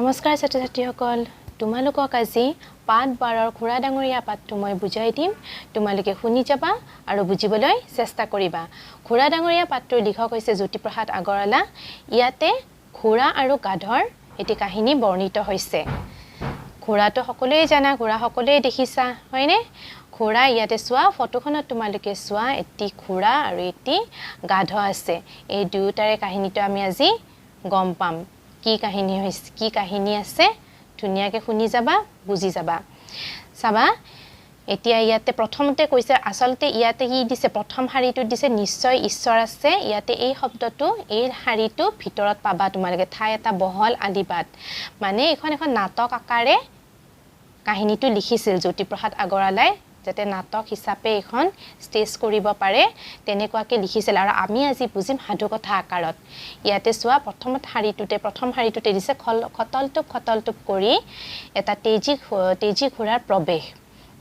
নমস্কাৰ ছাত্ৰ ছাত্ৰীসকল, তোমালোকক আজি পাঠ 12ৰ খুৰা ডাঙৰীয়া পাঠটো মই বুজাই দিম। তোমালোকে শুনি যাবা আৰু বুজিবলৈ চেষ্টা কৰিবা। খুৰা ডাঙৰীয়া পাঠটোৰ লিখক হৈছে জ্যোতিপ্ৰসাদ আগৰৱালা। ইয়াতে খুৰা আৰু গাধৰ এটি কাহিনী বৰ্ণিত হৈছে। ঘোঁৰাটো সকলোৱে জানা, ঘোঁৰা সকলোৱে দেখিছা, হয়নে? ঘোঁৰা ইয়াতে চোৱা, ফটোখনত তোমালোকে চোৱা, এটি ঘোঁৰা আৰু এটি গাধ আছে। এই দুয়োটাৰে কাহিনীটো আমি আজি গম পাম। কি কাহিনী হৈছে, কি কাহিনী আছে, ধুনীয়াকৈ শুনি যাবা, বুজি যাবা। চাবা, এতিয়া ইয়াতে প্ৰথমতে কৈছে, আচলতে ইয়াতে কি দিছে, প্ৰথম শাৰীটোত দিছে নিশ্চয় ঈশ্বৰ আছে। ইয়াতে এই শব্দটো, এই শাৰীটো ভিতৰত পাবা তোমালোকে, ঠাই এটা বহল আলিবাট। মানে এইখন এখন নাটক আকাৰে কাহিনীটো লিখিছিল জ্যোতিপ্ৰসাদ আগৰৱালাই, যাতে নাটক হিচাপে এইখন ষ্টেজ কৰিব পাৰে তেনেকুৱাকৈ লিখিছিল। আৰু আমি আজি বুজিম সাধুকথা আকাৰত। ইয়াতে চোৱা, প্ৰথম শাৰীটোতে দিছে খটলটোপ খটলটোপ কৰি এটা তেজী ঘোঁৰাৰ প্ৰৱেশ।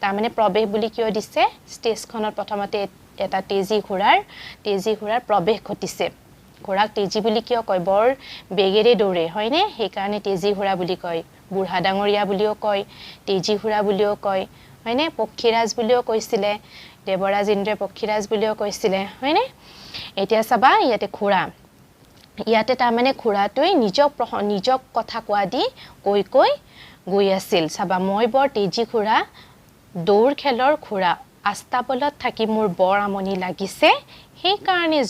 তাৰমানে প্ৰৱেশ বুলি কিয় দিছে? ষ্টেজখনত প্ৰথমতে এটা তেজী ঘোঁৰাৰ প্ৰৱেশ ঘটিছে। ঘোঁৰাক তেজী বুলি কিয় কয়? বৰ বেগেৰে দৌৰে, হয়নে? সেইকাৰণে তেজী ঘোঁৰা বুলি কয়। বুঢ়া ডাঙৰীয়া বুলিও কয়, তেজী ঘোঁৰা বুলিও কয়, হয়নে? পক্ষীৰাজ বুলিও কৈছিলে, দেৱৰাজ ইন্দ্ৰই পক্ষীৰাজ বুলিও কৈছিলে, হয়নে? এতিয়া চাবা, ইয়াতে ঘোঁৰা, ইয়াতে তাৰমানে ঘোঁৰাটোৱে নিজক কথা কোৱা দি কৈ কৈ গৈ আছিল। চাবা, মই বৰ তেজী ঘোঁৰা, দৌৰ খেলৰ ঘোঁৰা, আস্তাবলত থাকি মোৰ বৰ আমনি লাগিছে, সেইকাৰণে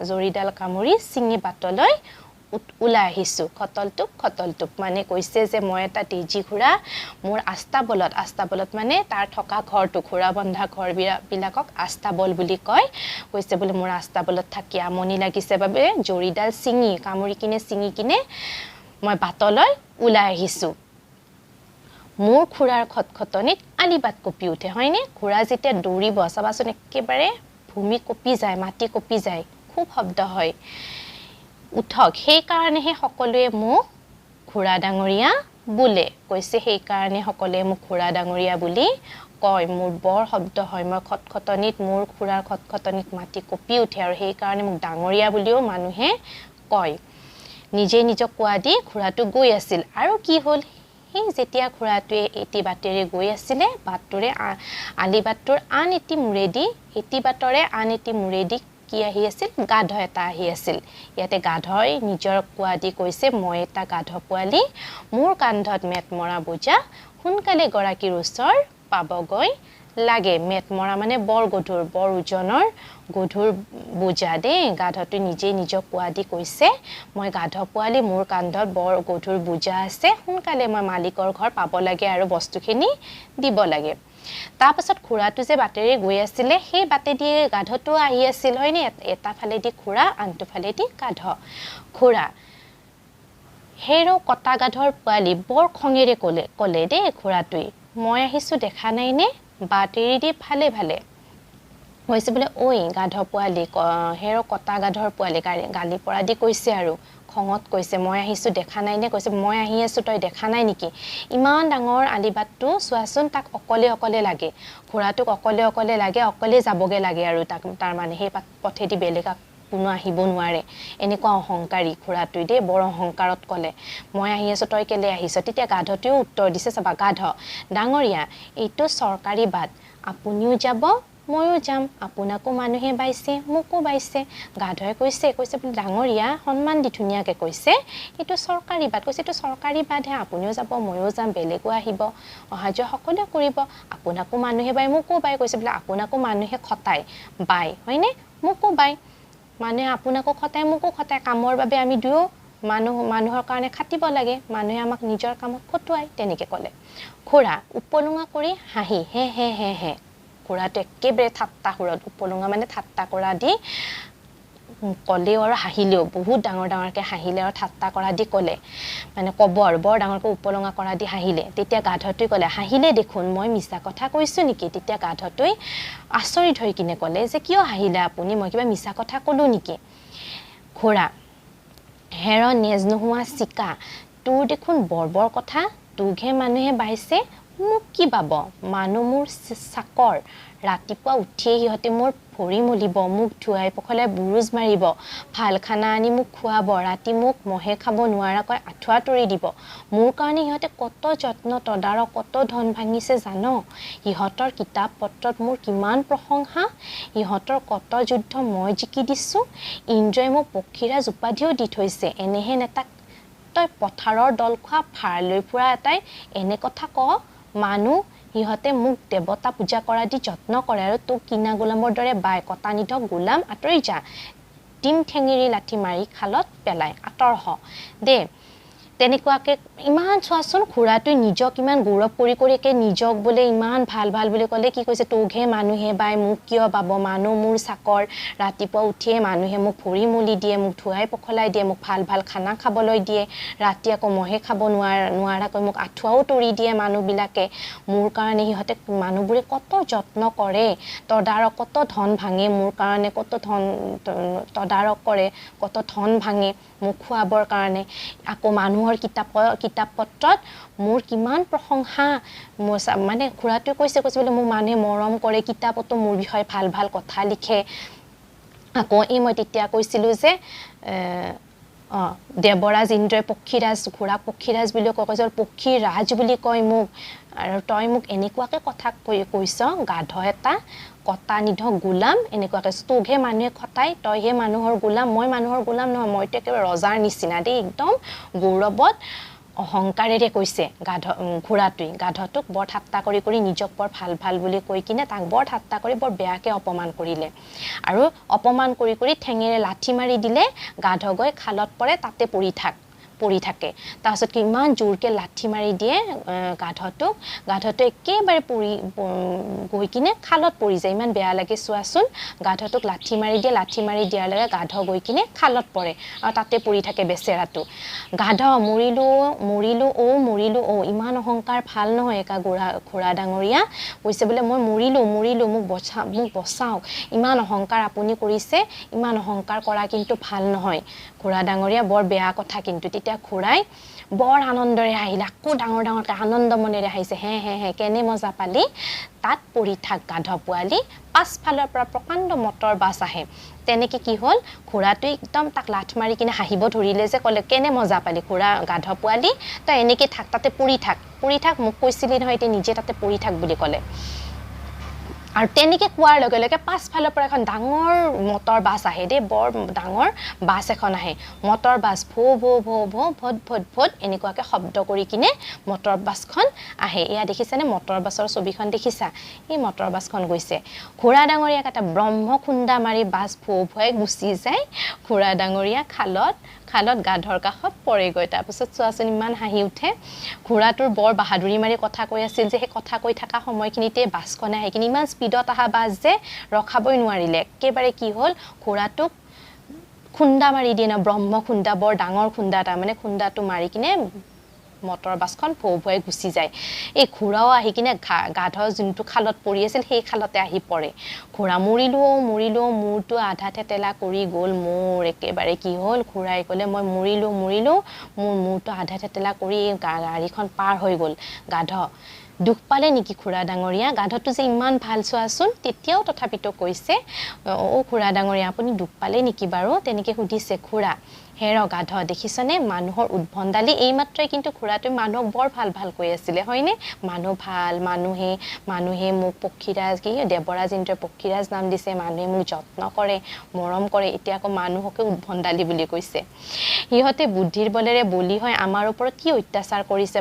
জৰিডাল কামুৰি ছিঙি বাটলৈ ওলাই আহিছোঁ। খটলটোপ খটলটোপ মানে কৈছে যে মই এটা তেজী ঘোঁৰা, মোৰ আস্তাবলত, আস্তাবলত মানে তাৰ থকা ঘৰটো, ঘোঁৰা বন্ধা ঘৰবিলাকক আস্তাবল বুলি কয়। কৈছে বোলে মোৰ আস্তাবলত থাকি আমনি লাগিছে বাবে জৰিডাল ছিঙি কামুৰি কিনে ছিঙি কিনে মই বাটলৈ ওলাই আহিছোঁ। মোৰ খুৰাৰ খটখটনিত আলিবাট কঁপি উঠে, হয়নে? ঘোঁৰা যেতিয়া দৌৰিব, চাবাচোন, একেবাৰে ভূমি কঁপি যায়, মাটি কঁপি যায়, খুব শব্দ হয়। উঠক, সেইকাৰণেহে সকলোৱে মোক ঘোঁৰা ডাঙৰীয়া বোলে। কৈছে সেইকাৰণে সকলোৱে মোক ঘোঁৰা ডাঙৰীয়া বুলি কয়। মোৰ বৰ শব্দ হয়, মই খটখটনিত, মোৰ খুৰাৰ খটখটনিত মাটি কঁপি উঠে আৰু সেইকাৰণে মোক ডাঙৰীয়া বুলিও মানুহে কয়। নিজে নিজক কোৱা দি ঘোঁৰাটো গৈ আছিল। আৰু কি হ'ল? সেই যেতিয়া ঘোঁৰাটোৱে এটি বাটেৰে গৈ আছিলে, বাটটোৰে আলি বাটটোৰ আন এটি মূৰেদি, এটি বাটৰে আন এটি মূৰেদি কি আহি আছিল? গাধ এটা আহি আছিল। ইয়াতে গাধই নিজৰ কোৱা দি কৈছে, মই এটা গাধ পোৱালি, মোৰ কান্ধত মেট মৰা বোজা, সোনকালে গৰাকীৰ ওচৰ পাবগৈ লাগে। মেট মৰা মানে বৰ গধুৰ, বৰ ওজনৰ গধুৰ বোজা দেই। গাধটো নিজে নিজক কোৱা দি কৈছে, মই গাধ পোৱালি, মোৰ কান্ধত বৰ গধুৰ বোজা আছে, সোনকালে মই মালিকৰ ঘৰ পাব লাগে আৰু বস্তুখিনি দিব লাগে। তাৰপাছত ঘোঁৰাটো যে বাটেৰে গৈ আছিলে, সেই বাটেদিয়ে গাধটো আহি আছিল, হয়নে? এটা ফালেদি ঘোঁৰা, আনটো ফালেদি গাধ। ঘোঁৰা, হেৰ কটা গাধৰ পোৱালি, বৰ খঙেৰে ক'লে দেই ঘোঁৰাটোৱে, মই আহিছোঁ দেখা নাইনে? বাট এৰি দি ভালে ভালে। হৈছে বোলে ঐ গাধ পোৱালি, হেৰ কটা গাধৰ পোৱালি, গালি পৰা দি কৈছে আৰু খঙত কৈছে, মই আহিছোঁ দেখা নাইনে? কৈছে মই আহি আছোঁ, তই দেখা নাই নেকি? ইমান ডাঙৰ আলিবাটটো চোৱাচোন, তাক অকলে অকলে লাগে, ঘোঁৰাটোক অকলে অকলে লাগে, অকলে যাবগৈ লাগে আৰু তাক তাৰমানে সেই পথেদি বেলেগ কোনো আহিব নোৱাৰে। এনেকুৱা অহংকাৰী ঘোঁৰাটোৱে দেই, বৰ অহংকাৰত ক'লে, মই আহি আছোঁ, তই কেলৈ আহিছ? তেতিয়া গাধটোৱেও উত্তৰ দিছে। চাবা, গাধ, ডাঙৰীয়া, এইটো চৰকাৰী বাট, আপুনিও যাব, ময়ো যাম, আপোনাকো মানুহে বাইছে, মোকো বাইছে। গাধই কৈছে বোলে ডাঙৰীয়া, সন্মান দি ধুনীয়াকৈ কৈছে, এইটো চৰকাৰী বাট। কৈছে এইটো চৰকাৰী বাটহে, আপুনিও যাব, ময়ো যাম, বেলেগো আহিব, অহা যোৱা সকলোৱে কৰিব, আপোনাকো মানুহে বায়, মোকো বায়। কৈছে বোলে আপোনাকো মানুহে খটায় বায়, হয়নে? মোকো বায়, মানুহে আপোনাকো খটায়, মোকো খটায়, কামৰ বাবে আমি দুয়ো মানুহৰ কাৰণে খাটিব লাগে, মানুহে আমাক নিজৰ কামত খটুৱায়, তেনেকৈ ক'লে। ঘোঁৰা উপলুঙা কৰি হাঁহি হে হে হে হে। ঘোঁৰাটো একেবাৰে ঠাট্টা সুৰত, উপলুঙা মানে ঠাট্টা কৰা দি ক'লেও আৰু হাঁহিলেও, বহুত ডাঙৰ ডাঙৰকৈ হাঁহিলে আৰু ঠাট্টা কৰা দি ক'লে, মানে ক'ব আৰু বৰ ডাঙৰকৈ উপলুঙা কৰা দি হাঁহিলে। তেতিয়া গাধটোৱে ক'লে, হাঁহিলে দেখোন, মই মিছা কথা কৈছোঁ নেকি? তেতিয়া গাধটোৱে আচৰিত হৈ কিনে ক'লে যে কিয় হাঁহিলে আপুনি, মই কিবা মিছা কথা ক'লোঁ নেকি? ঘোঁৰা, হেৰ নেজ নোহোৱা চিকা, তোৰ দেখোন বৰ বৰ কথা, তোকহে মানুহে বাইছে, মোক কি পাব? মানুহ মোৰ চাকৰ, ৰাতিপুৱা উঠিয়ে সিহঁতে মোৰ ভৰি মলিব, মোক ধুৱাই পখলাই বুৰুজ মাৰিব, ভাল খানা আনি মোক খুৱাব, ৰাতি মোক মহে খাব নোৱাৰাকৈ আঁঠুৱা তৰি দিব। মোৰ কাৰণে সিহঁতে কত যত্ন তদাৰক, কত ধন ভাঙিছে জান? সিহঁতৰ কিতাপ পত্ৰত মোৰ কিমান প্ৰশংসা, সিহঁতৰ কত যুদ্ধ মই জিকি দিছোঁ। ইন্দ্ৰই মোক পক্ষীৰাজ উপাধিও দি থৈছে। এনেহেন এটাক তই পথাৰৰ দল খোৱা ভাৰ লৈ ফুৰা এটাই এনে কথা ক? মানুহ সিহঁতে মোক দেৱতা পূজা কৰা দি যত্ন কৰে আৰু তোক কিনা গোলামৰ দৰে বাই। কটা নিধক গোলাম, আঁতৰি যা, ডিম ঠেঙেৰি লাঠি মাৰি খালত পেলাই আঁতৰ হ দেই। তেনেকুৱাকৈ ইমান চোৱাচোন, খুৰাটোৱে নিজক ইমান গৌৰৱ কৰি কৰি একে নিজক বোলে ইমান ভাল ভাল বুলি ক'লে। কি কৈছে? তোকহে মানুহে বাই, মোক কিয় পাব? মানুহ মোৰ চাকৰ, ৰাতিপুৱা উঠিয়ে মানুহে মোক ভৰি মলি দিয়ে, মোক ধুৱাই পখলাই দিয়ে, মোক ভাল ভাল খানা খাবলৈ দিয়ে, ৰাতি আকৌ মহে খাব নোৱাৰাকৈ মোক আঁঠুৱাও তৰি দিয়ে মানুহবিলাকে। মোৰ কাৰণে সিহঁতে মানুহবোৰে কত যত্ন কৰে, তদাৰক, কত ধন ভাঙে মোৰ কাৰণে, কত ধন তদাৰক কৰে, কত ধন ভাঙে মোক খুৱাবৰ কাৰণে। আকৌ মানুহৰ কিতাপ পত্ৰত মোৰ কিমান প্ৰশংসা। মোৰ মানে খুৰাটোৱে কৈছে, কৈছে বোলে মোক মানুহে মৰম কৰে, কিতাপতো মোৰ বিষয়ে ভাল ভাল কথা লিখে। আকৌ এই মই তেতিয়া কৈছিলোঁ যে অঁ, দেৱৰাজ ইন্দ্ৰই পক্ষীৰাজ, ঘোঁৰাক পক্ষীৰাজ বুলিও কয়, কৈছে পক্ষীৰাজ বুলি কয় মোক, আৰু তই মোক এনেকুৱাকৈ কথা কৈছ, গাধ এটা, কটা নিধক গোলাম, এনেকুৱাকৈ তোকহে মানুহে খটাই, তইহে মানুহৰ গোলাম, মই মানুহৰ গোলাম নহয়, মইতো একেবাৰে ৰজাৰ নিচিনা দেই। একদম গৌৰৱত অহংকাৰেৰে কৈছে গাধ ঘোঁৰাটোৱে গাধটোক বৰ ঠাট্টা কৰি কৰি নিজক বৰ ভাল ভাল বুলি কৈ কিনে তাক বৰ ঠাট্টা কৰি বৰ বেয়াকৈ অপমান কৰিলে। আৰু অপমান কৰি কৰি ঠেঙেৰে লাঠি মাৰি দিলে, গাধ গৈ খালত পৰে, তাতে পৰি থাকে। তাৰপাছত কিমান জোৰকৈ লাঠি মাৰি দিয়ে গাধটোক, গাধটো একেবাৰে পৰি গৈ কিনে খালত পৰি যায়। ইমান বেয়া লাগে চোৱাচোন, গাধটোক লাঠি মাৰি দিয়ে, লাঠি মাৰি দিয়াৰ লগে গাধ গৈ কিনে খালত পৰে আৰু তাতে পৰি থাকে বেচেৰাটো। গাধ মৰিলোঁ মৰিলোঁ অ' মৰিলোঁ অ', ইমান অহংকাৰ ভাল নহয় একা ঘোঁৰা ডাঙৰীয়া। কৈছে বোলে মই মৰিলোঁ মৰিলোঁ, মোক বচাওক, ইমান অহংকাৰ আপুনি কৰিছে, ইমান অহংকাৰ কৰা কিন্তু ভাল নহয় ঘোঁৰা ডাঙৰীয়া, বৰ বেয়া কথা কিন্তু। তেতিয়া ঘোঁৰাই বৰ আনন্দৰে হাঁহিলে, আকৌ ডাঙৰ ডাঙৰকৈ আনন্দ মনেৰে হাঁহিছে, হে হে হে কেনে মজা পালি, তাত পৰি থাক গাধ পোৱালি। পাছফালৰ পৰা প্ৰকাণ্ড মটৰ বাছ আহে। তেনেকৈ কি হ'ল, ঘোঁৰাটোৱে একদম তাক লাঠ মাৰি কিনে হাঁহিব ধৰিলে যে ক'লে কেনে মজা পালি ঘোঁৰা গাধ পোৱালি, তই এনেকৈ থাক, তাতে পৰি থাক, পৰি থাক, মোক কৈছিলি নহয় এতিয়া নিজে তাতে পৰি থাক বুলি ক'লে। আৰু তেনেকৈ কোৱাৰ লগে লগে পাছফালৰ পৰা এখন ডাঙৰ মটৰ বাছ আহে দেই, বৰ ডাঙৰ বাছ এখন আহে। মটৰ বাছ ভো ভো ভো ভো ভোট ভোট ভোট এনেকুৱাকৈ শব্দ কৰি কিনে মটৰ বাছখন আহে। এয়া দেখিছানে মটৰ বাছৰ ছবিখন দেখিছা? এই মটৰ বাছখন গৈছে। ঘোঁৰা ডাঙৰীয়াক এটা ব্ৰহ্ম খুন্দা মাৰি বাছ ভো ভোৱাই গুচি যায়। ঘোঁৰা ডাঙৰীয়া খালত গাধৰ কাষত পৰেগৈ। তাৰপিছত চোৱাচোন ইমান হাঁহি উঠে। ঘোঁৰাটোৰ বৰ বাহাদুৰি মাৰি কথা কৈ আছিল যে, সেই কথা কৈ থকা সময়খিনিতে বাছখনে আহি কিনে ইমান স্পীডত অহা বাছ যে ৰখাবই নোৱাৰিলে। একেবাৰে কি হ'ল, ঘোঁৰাটোক খুন্দা মাৰি দিয়ে ন, ব্ৰহ্ম খুন্দা, বৰ ডাঙৰ খুন্দা, তাৰমানে খুন্দাটো মাৰি কিনে মটৰ বাছখন ভৌ ভুৱাই গুচি যায়। এই ঘোঁৰাও আহি কিনে গাধ যোনটো খালত পৰি আছিল সেই খালতে আহি পৰে। ঘোঁৰা মৰিলোঁ মৰিলোঁ, মূৰটো আধা থেতেলা কৰি গ'ল মোৰ। একেবাৰে কি হ'ল, ঘোঁৰাই ক'লে মই মৰিলোঁ মৰিলোঁ, মোৰ মূৰটো আধা থেতেলা কৰি গাড়ীখন পাৰ হৈ গ'ল। গাধ দুখ পালে নেকি খুৰা ডাঙৰীয়া? গাধটো যে ইমান ভাল চোৱাচোন, তেতিয়াও তথাপিতো কৈছে অ' খুৰা ডাঙৰীয়া আপুনি দুখ পালে নেকি বাৰু, তেনেকৈ সুধিছে খুৰা। হেৰ গাধ দেখিছনে মানুহৰ উদ্ভণ্ডালি, এইমাত্ৰই কিন্তু খুৰাটোৱে মানুহক বৰ ভাল ভাল কৈ আছিলে হয়নে? মানুহ ভাল, মানুহে মোক পক্ষীৰাজ কি দেৱৰাজ ইন্দ্ৰই পক্ষীৰাজ নাম দিছে, মানুহে মোক যত্ন কৰে, মৰম কৰে, এতিয়া আকৌ মানুহকে উদ্ভণ্ডালি বুলি কৈছে। সিহঁতে বুদ্ধিৰ বলেৰে বলি হৈ আমাৰ ওপৰত কি অত্যাচাৰ কৰিছে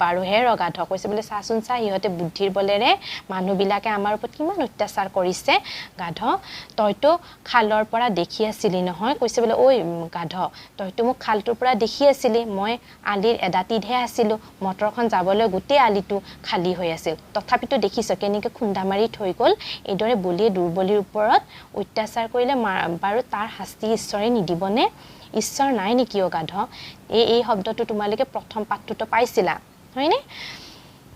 বাৰু হেৰ গাধ, কৈছে বোলে চাচোন চা, সিহঁতে বুদ্ধিৰ বলেৰে মানুহবিলাকে আমাৰ ওপৰত কিমান অত্যাচাৰ কৰিছে। গাধ তইতো খালৰ পৰা দেখি আছিলি নহয়, কৈছে বোলে ঐ গাধ তইতো মোক খালটোৰ পৰা দেখি আছিলি, মই আলিৰ এদাঁতিতহে আছিলোঁ, মটৰখন যাবলৈ গোটেই আলিটো খালী হৈ আছিল, তথাপিতো দেখিছ কেনেকৈ খুন্দা মাৰি থৈ গ'ল। এইদৰে বলিয়ে দুৰ্বলীৰ ওপৰত অত্যাচাৰ কৰিলে বাৰু তাৰ শাস্তি ঈশ্বৰে নিদিবনে? ঈশ্বৰ নাই নেকি অ' গাধ? এই শব্দটো তোমালোকে প্ৰথম পাঠটোতো পাইছিলা হয়নে?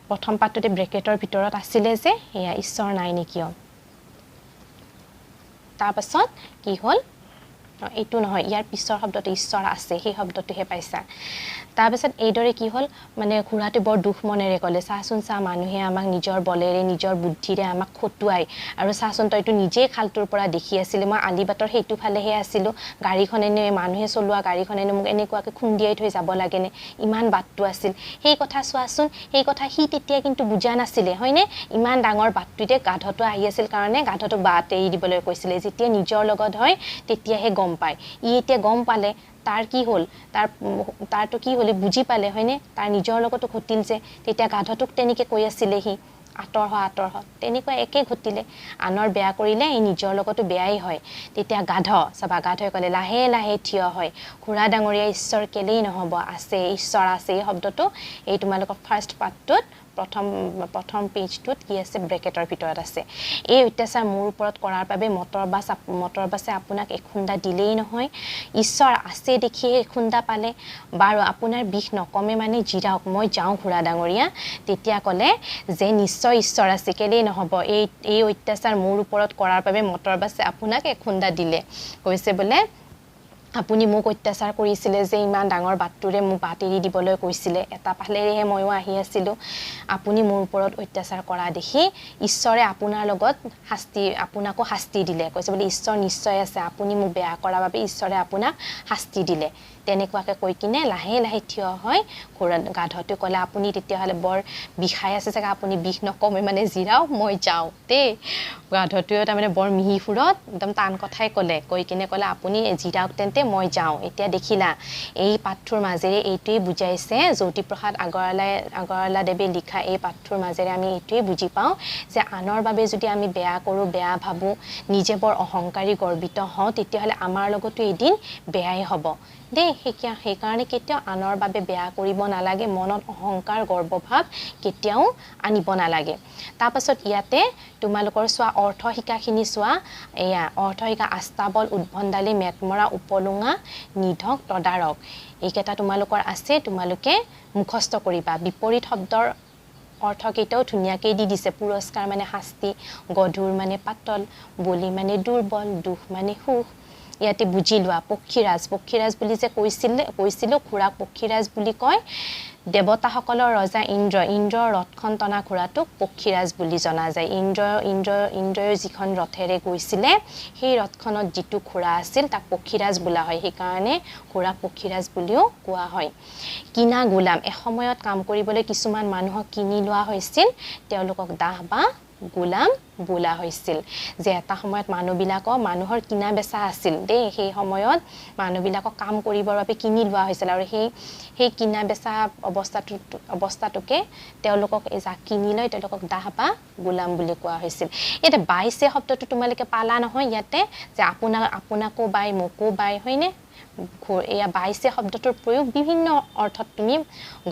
প্ৰথম পাঠটোতে ব্ৰেকেটৰ ভিতৰত আছিলে যে এয়া ঈশ্বৰ নাই নেকি অ'। তাৰপাছত কি হ'ল, এইটো নহয়, ইয়াৰ পিছৰ শব্দটো ঈশ্বৰ আছে, সেই শব্দটোহে পাইছা। তাৰপিছত এইদৰে কি হ'ল, মানে ঘোঁৰাটোৱে বৰ দুখ মনেৰে ক'লে, চাচোন চা, মানুহে আমাক নিজৰ বলেৰে নিজৰ বুদ্ধিৰে আমাক খটুৱাই, আৰু চাচোন তইতো নিজেই খালটোৰ পৰা দেখি আছিলি, মই আলিবাটৰ সেইটো ফালেহে আছিলোঁ, গাড়ীখনেনে মানুহে চলোৱা গাড়ীখনেনে মোক এনেকুৱাকৈ খুন্দিয়াই থৈ যাব লাগেনে, ইমান বাটটো আছিল। সেই কথা চোৱাচোন, সেই কথা সি তেতিয়া কিন্তু বুজা নাছিলে, হয়নে? ইমান ডাঙৰ বাটটোতে গাধটো আহি আছিল কাৰণে গাধটোক বাট এৰি দিবলৈ কৈছিলে। যেতিয়া নিজৰ লগত হয় তেতিয়াহে গম পায়। ই এতিয়া গম পালে, তাৰ কি হ'ল, তাৰতো কি হ'ল বুজি পালে, হয়নে? তাৰ নিজৰ লগতো ঘটিল যে, তেতিয়া গাধটোক তেনেকৈ কৈ আছিলে সি, আঁতৰ হ, আঁতৰ হ। তেনেকুৱা একে ঘটিলে, আনৰ বেয়া কৰিলে এই নিজৰ লগতো বেয়াই হয়। তেতিয়া গাধ চাবা, গাধই ক'লে লাহে লাহে থিয় হয়, ঘোঁৰা ডাঙৰীয়া ঈশ্বৰ কেলেই নহ'ব, আছে, ঈশ্বৰ আছে। এই শব্দটো এই তোমালোকৰ ফাৰ্ষ্ট পাৰ্টটোত প্ৰথম পেজটোত কি আছে, ব্ৰেকেটৰ ভিতৰত আছে। এই অত্যাচাৰ মোৰ ওপৰত কৰাৰ বাবে মটৰ বাছে আপোনাক এখুন্দা দিলেই নহয়, ঈশ্বৰ আছে দেখিহে এখুন্দা পালে। বাৰু আপোনাৰ বিষ নকমে মানে জিৰাওক, মই যাওঁ ঘোঁৰা ডাঙৰীয়া। তেতিয়া ক'লে যে নিশ্চয় ঈশ্বৰ আছে, কেলেই নহ'ব, এই অত্যাচাৰ মোৰ ওপৰত কৰাৰ বাবে মটৰ বাছে আপোনাক এখুন্দা দিলে। কৈছে বোলে আপুনি মোক অত্যাচাৰ কৰিছিলে যে ইমান ডাঙৰ বাটটোৰে মোক বাট এৰি দিবলৈ কৈছিলে, এটা ফালেৰেহে ময়ো আহি আছিলোঁ, আপুনি মোৰ ওপৰত অত্যাচাৰ কৰা দেখি ঈশ্বৰে আপোনাৰ লগত শাস্তি, আপোনাকো শাস্তি দিলে। কৈছে বোলে ঈশ্বৰ নিশ্চয় আছে, আপুনি মোক বেয়া কৰাৰ বাবে ঈশ্বৰে আপোনাক শাস্তি দিলে। তেনেকুৱাকৈ কৈ কিনে লাহে লাহে থিয় হৈ ঘোঁৰা গাধটোৱে ক'লে, আপুনি তেতিয়াহ'লে বৰ বিষাই আছে চাগে, আপুনি বিষ নকমে মানে জিৰাওক, মই যাওঁ দেই। গাধটোৱেও তাৰমানে বৰ মিহি সুৰত একদম টান কথাই ক'লে, কৈ কিনে ক'লে আপুনি জিৰাওক তেন্তে, মই যাওঁ। এতিয়া দেখিলা এই পাঠটোৰ মাজেৰে এইটোৱেই বুজাইছে, জ্যোতিপ্ৰসাদ আগৰৱালাদেৱে লিখা এই পাঠটোৰ মাজেৰে আমি এইটোৱেই বুজি পাওঁ যে আনৰ বাবে যদি আমি বেয়া কৰোঁ, বেয়া ভাবোঁ, নিজে বৰ অহংকাৰী গৰ্বিত হওঁ, তেতিয়াহ'লে আমাৰ লগতো এদিন বেয়াই হ'ব দেই। সেইকাৰণে কেতিয়াও আনৰ বাবে বেয়া কৰিব নালাগে, মনত অহংকাৰ গৰ্বভাৱ কেতিয়াও আনিব নালাগে। তাৰপাছত ইয়াতে তোমালোকৰ চোৱা অৰ্থ শিকাখিনি চোৱা, এয়া অৰ্থ শিকা আস্তাবল, উদ্ভণ্ডালি, মেটমৰা, উপলুঙা, নিধক, তদাৰক, এইকেইটা তোমালোকৰ আছে, তোমালোকে মুখস্থ কৰিবা। বিপৰীত শব্দৰ অৰ্থকেইটাও ধুনীয়াকৈ দি দিছে। পুৰস্কাৰ মানে শাস্তি, গধুৰ মানে পাতল, বলি মানে দুৰ্বল, দুখ মানে সুখ। ইয়াতে বুজি লোৱা পক্ষীৰাজ, পক্ষীৰাজ বুলি যে কৈছিলোঁ, ঘোঁৰাক পক্ষীৰাজ বুলি কয়। দেৱতাসকলৰ ৰজা ইন্দ্ৰ, ইন্দ্ৰৰ ৰথখন টনা ঘোঁৰাটোক পক্ষীৰাজ বুলি জনা যায়। ইন্দ্ৰই যিখন ৰথেৰে গৈছিলে সেই ৰথখনত যিটো ঘোঁৰা আছিল তাক পক্ষীৰাজ বোলা হয়, সেইকাৰণে ঘোঁৰাক পক্ষীৰাজ বুলিও কোৱা হয়। কিনা গোলাম, এসময়ত কাম কৰিবলৈ কিছুমান মানুহক কিনি লোৱা হৈছিল, তেওঁলোকক দাস বা গোলাম বোলা হৈছিল। যে এটা সময়ত মানুহৰ কিনা বেচা আছিল দেই, সেই সময়ত মানুহবিলাকক কাম কৰিবৰ বাবে কিনি লোৱা হৈছিল, আৰু সেই কিনা বেচা অৱস্থাটোকে তেওঁলোকক যাক কিনি লয় তেওঁলোকক দাস বা গোলাম বুলি কোৱা হৈছিল। ইয়াতে বাইছে শব্দটো তোমালোকে পালা নহয় ইয়াতে, যে আপোনাকো বাই মোকো বাই, হয়নে? এয়া বাইছে শব্দটোৰ প্ৰয়োগ বিভিন্ন অৰ্থত তুমি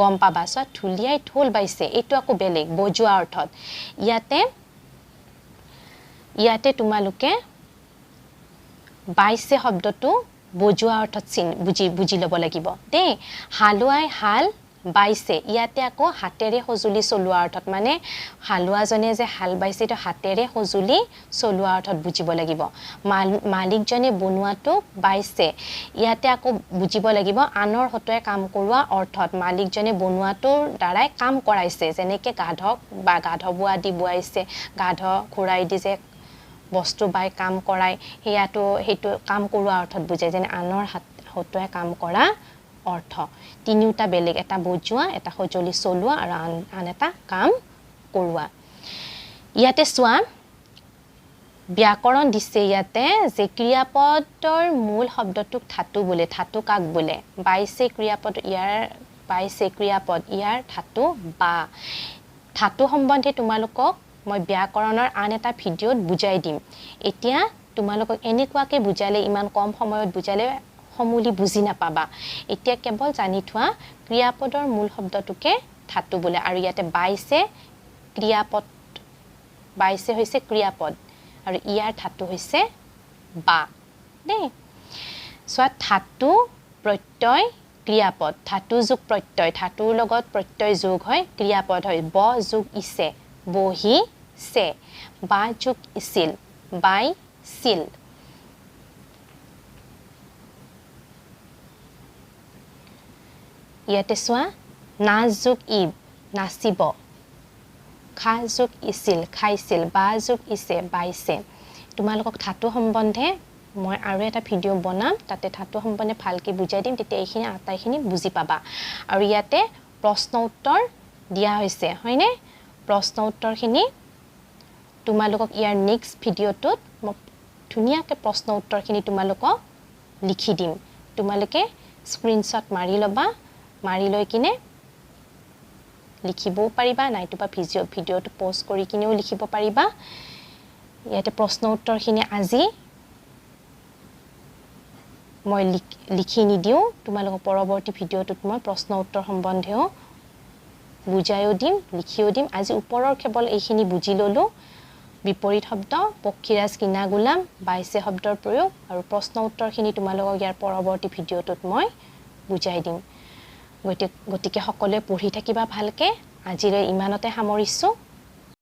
গম পাবা। চোৱা, ঢুলীয়াই ঢোল বাইছে, এইটো আকৌ বেলেগ বজোৱা অৰ্থত। ইয়াতে তোমালোকে বাইছে শব্দটো বজোৱা অৰ্থত বুজি ল'ব লাগিব দেই। হালোৱাই হাল বাইছে, ইয়াতে আকৌ হাতেৰে সঁজুলি চলোৱা অৰ্থত, মানে হালোৱাজনে যে হাল বাইছে এইটো হাতেৰে সঁজুলি চলোৱা অৰ্থত বুজিব লাগিব। মালিকজনে বনোৱাটো বাইছে, ইয়াতে আকৌ বুজিব লাগিব আনৰ হতুৱাই কাম কৰোৱা অৰ্থত, মালিকজনে বনোৱাটোৰ দ্বাৰাই কাম কৰাইছে, যেনেকৈ গাধক বা গাধ বোৱা দি বোৱাইছে, গাধ ঘূৰাই দি যে বস্তু বাই কাম কৰাই, সেইটো কাম কৰোৱা অৰ্থত বুজায়, যেনে আনৰ হতুৱাই কাম কৰা অৰ্থ। তিনিওটা বেলেগ, এটা বজোৱা, এটা সঁজুলি চলোৱা, আৰু আন এটা কাম কৰোৱা। ইয়াতে চোৱা ব্যাকৰণ দিছে ইয়াতে যে ক্ৰিয়াপদৰ মূল শব্দটোক ধাতু বোলে। ধাতু কাক বোলে? বাইছে ক্ৰিয়াপদ, ইয়াৰ বাইছে ক্ৰিয়াপদ, ইয়াৰ ধাতু বা। ধাতু সম্বন্ধে তোমালোকক মই ব্যাকৰণৰ আন এটা ভিডিঅ'ত বুজাই দিম। এতিয়া তোমালোকক এনেকুৱাকৈ বুজালে, ইমান কম সময়ত বুজালে সমূলি বুজি নাপাবা। এতিয়া কেৱল জানি থোৱা ক্ৰিয়াপদৰ মূল শব্দটোকে ধাতু বোলে। আৰু ইয়াতে বাইছে ক্ৰিয়াপদ, বাইছে হৈছে ক্ৰিয়াপদ আৰু ইয়াৰ ধাতু হৈছে বা দেই। চোৱা, ধাতু প্ৰত্যয় ক্ৰিয়াপদ, ধাতু যোগ প্ৰত্যয়, ধাতুৰ লগত প্ৰত্যয় যোগ হয় ক্ৰিয়াপদ হয়। ব যোগ ইছে বহিছে, বা যোগ ইছিল বাই ছিল। ইয়াতে চোৱা, নাচ যোগ ইব, নাচিব। খা যোগ ইছিল, খাইছিল। বা যোগ ইছে, বাইছে। তোমালোকক ধাতু সম্বন্ধে মই আৰু এটা ভিডিঅ' বনাম, তাতে ধাতু সম্বন্ধে ভালকৈ বুজাই দিম, তেতিয়া এইখিনি আটাইখিনি বুজি পাবা। আৰু ইয়াতে প্ৰশ্ন উত্তৰ দিয়া হৈছে, হয়নে? প্ৰশ্ন উত্তৰখিনি তোমালোকক ইয়াৰ নেক্সট ভিডিঅ'টোত মই ধুনীয়াকৈ প্ৰশ্ন উত্তৰখিনি তোমালোকক লিখি দিম। তোমালোকে স্ক্ৰীনশ্বট মাৰি ল'বা, মাৰি লৈ কিনে লিখিবও পাৰিবা, নাইতোবা ভিডিঅ'টো প'ষ্ট কৰি কিনেও লিখিব পাৰিবা। ইয়াতে প্ৰশ্ন উত্তৰখিনি আজি মই লিখি নিদিওঁ, তোমালোকক পৰৱৰ্তী ভিডিঅ'টোত মই প্ৰশ্ন উত্তৰ সম্বন্ধেও বুজাইও দিম, লিখিও দিম। আজি ওপৰৰ কেৱল এইখিনি বুজি ল'লোঁ, বিপৰীত শব্দ, পক্ষীৰাজ কিনা গোলাম, বাইছে শব্দৰ প্ৰয়োগ আৰু প্ৰশ্ন উত্তৰখিনি তোমালোকক ইয়াৰ পৰৱৰ্তী ভিডিঅ'টোত মই বুজাই দিম। গতিকে সকলোৱে পঢ়ি থাকিবা ভালকৈ। আজিলৈ ইমানতে সামৰিছোঁ।